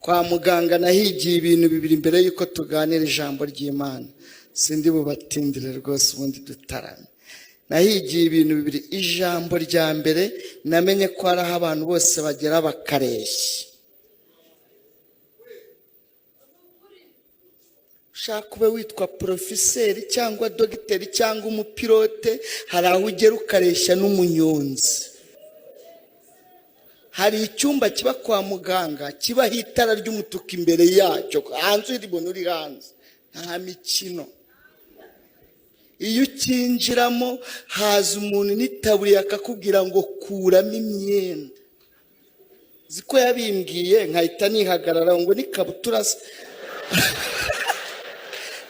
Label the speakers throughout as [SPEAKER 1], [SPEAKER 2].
[SPEAKER 1] Kwa muganga nahigiye ibintu bibiri mbere y'uko tuganira ijambo ry'Imana. Sindi bubatindire rwose, ubundi dutarame. Nahigiye ibintu bibiri. Ijambo rya mbere, namenye ko hari aho abantu bose bagera bakareshya. Ushaka ube witwa porofeseri cyangwa dogiteri cyangwa umupilote, hari aho ugera ukareshya n'umunyonzi. Hari icyumba kiba kwa muganga kibaho itara ry'umutuku imbere yacyo, hanze uribona uri hanze, nta mikino. Iyo ukinjiramo haza umuntu n'itaburiya akakubwira ngo kuramo imyenda. Ziko yabimbwiye nkahita nihagarara ngo n'ikabutura se.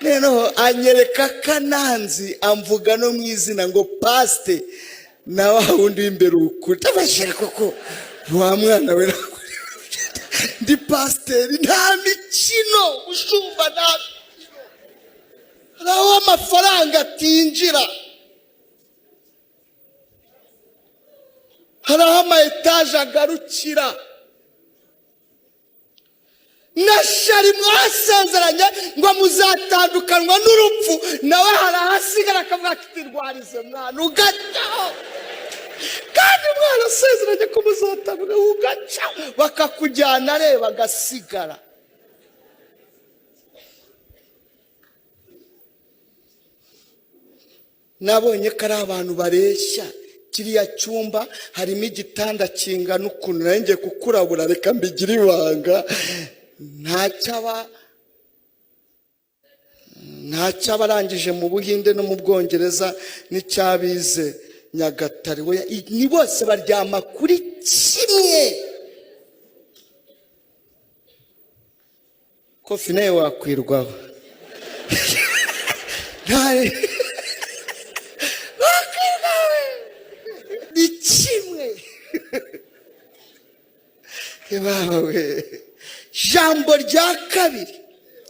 [SPEAKER 1] Noneho anyereka akananzi, amvuga no mu izina ngo pasite, na wa wundi w'imbere ukuri tabashyira koko wa mwana we, ndi pasiteri, nta mikino, ushumba, nta mikino. Hari aho amafaranga atinjira, hari aho ama etaje agarukira. Na shari mwasezeranye ngo muzatandukanwa n'urupfu, nawe hari ahasigara akavuga ati rwarize mwana, ugacaho. Kandi mwarasezeranye ko muzatandukana, ugacaho, bakakujyana areba agasigara. Nabonye ko ari abantu bareshya. Kiriya cyumba harimo igitanda kingana ukuntu, ngiye kukurabura, reka mbigire ibanga. Ntacyo arangije mu Buhinde no mu Bwongereza n'icyabize Nyagatare, ni bose baryama kuri kimwe. Kofi nawe wakwirwaho, ni kimwe. Jambo rya kabiri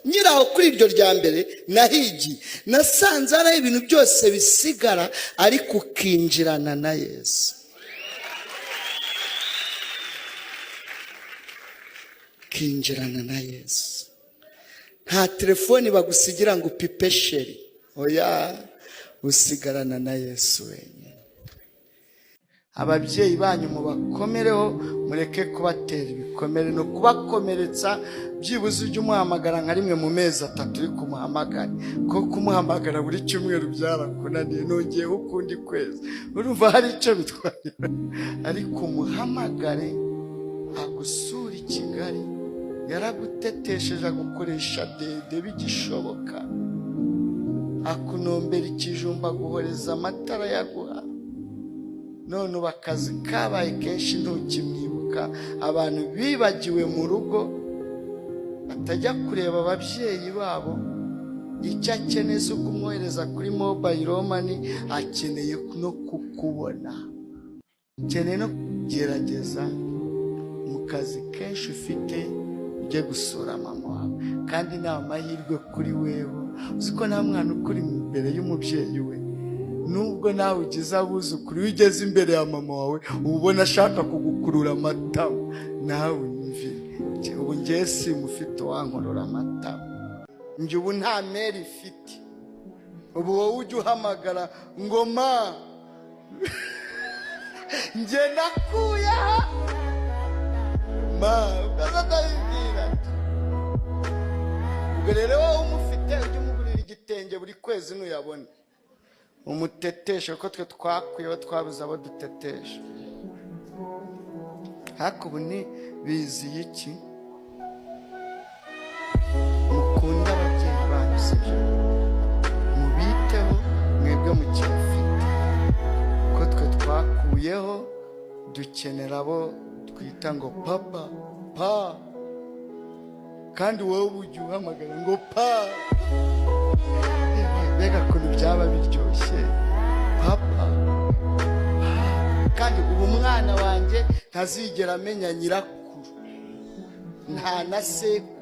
[SPEAKER 1] nyiraho kuri iryo rya mbere nahigi, nasanze ari ibintu byose bisigara ariko ukinjirana na Yesu, ukinjirana na Yesu. Nta telefoni bagusigira ngo upipe sheri, oya, usigarana na Yesu wenyine. Ababyeyi banyu mubakomereho, mureke kubatera ibikomere no kubakomeretsa. Byibuze ujye umuhamagara nka rimwe mu mezi 3, uri kumuhamagara, ko kumuhamagara buri cyumweru byarakunaniye, nongeyeho ukundi kwezi, urumva hari icyo bitwaye. Ariko umuhamagare agusure i Kigali, yaragutetesheje agukoresha dede bigishoboka, akunombera ikijumba, aguhoreza amatara yaguha. None ubu akazi kabaye kenshi ntukimwibuka. Abantu bibagiwe mu rugo batajya kureba ababyeyi babo. Icyo akeneye si ukumwohereza kuri mobile money, akeneye no kukubona, akeneye no kugerageza mu kazi kenshi ufite ujye gusura mama wawe. Kandi ni amahirwe kuri wewe, uzi ko nta mwana ukuri imbere y'umubyeyi we. Nubwo nawe ugize abuzukuru, iyo ugeze imbere ya mama wawe uba ubona ashaka kugukurura amatama, nawe unyumvire. Ubu ngewe simufite uwankurura amatama, njye ubu nta meri ifite. Ubu wowe ujya uhamagara ngo ma, njye nakuyeho ma, ukaza ndabibwira. Ubwo rero wowe umufite ujye umugurira igitenge buri kwezi nuyabona, umuteteshe, kuko twe twakwiyeho twabuze abo dutetesha. Ariko ubu ni biziye iki? Mukunde ababyeyi banyu, sibyo? Mubiteho mwebwe mukibafite, ko twe twakuyeho dukenera abo twita ngo papa pa, kandi wowe ujya uhamagara ngo pa. Mbega ukuntu byaba biryoshye, papa. Kandi ubu umwana wanjye ntazigera amenya nyirakuru, nta na sekuru.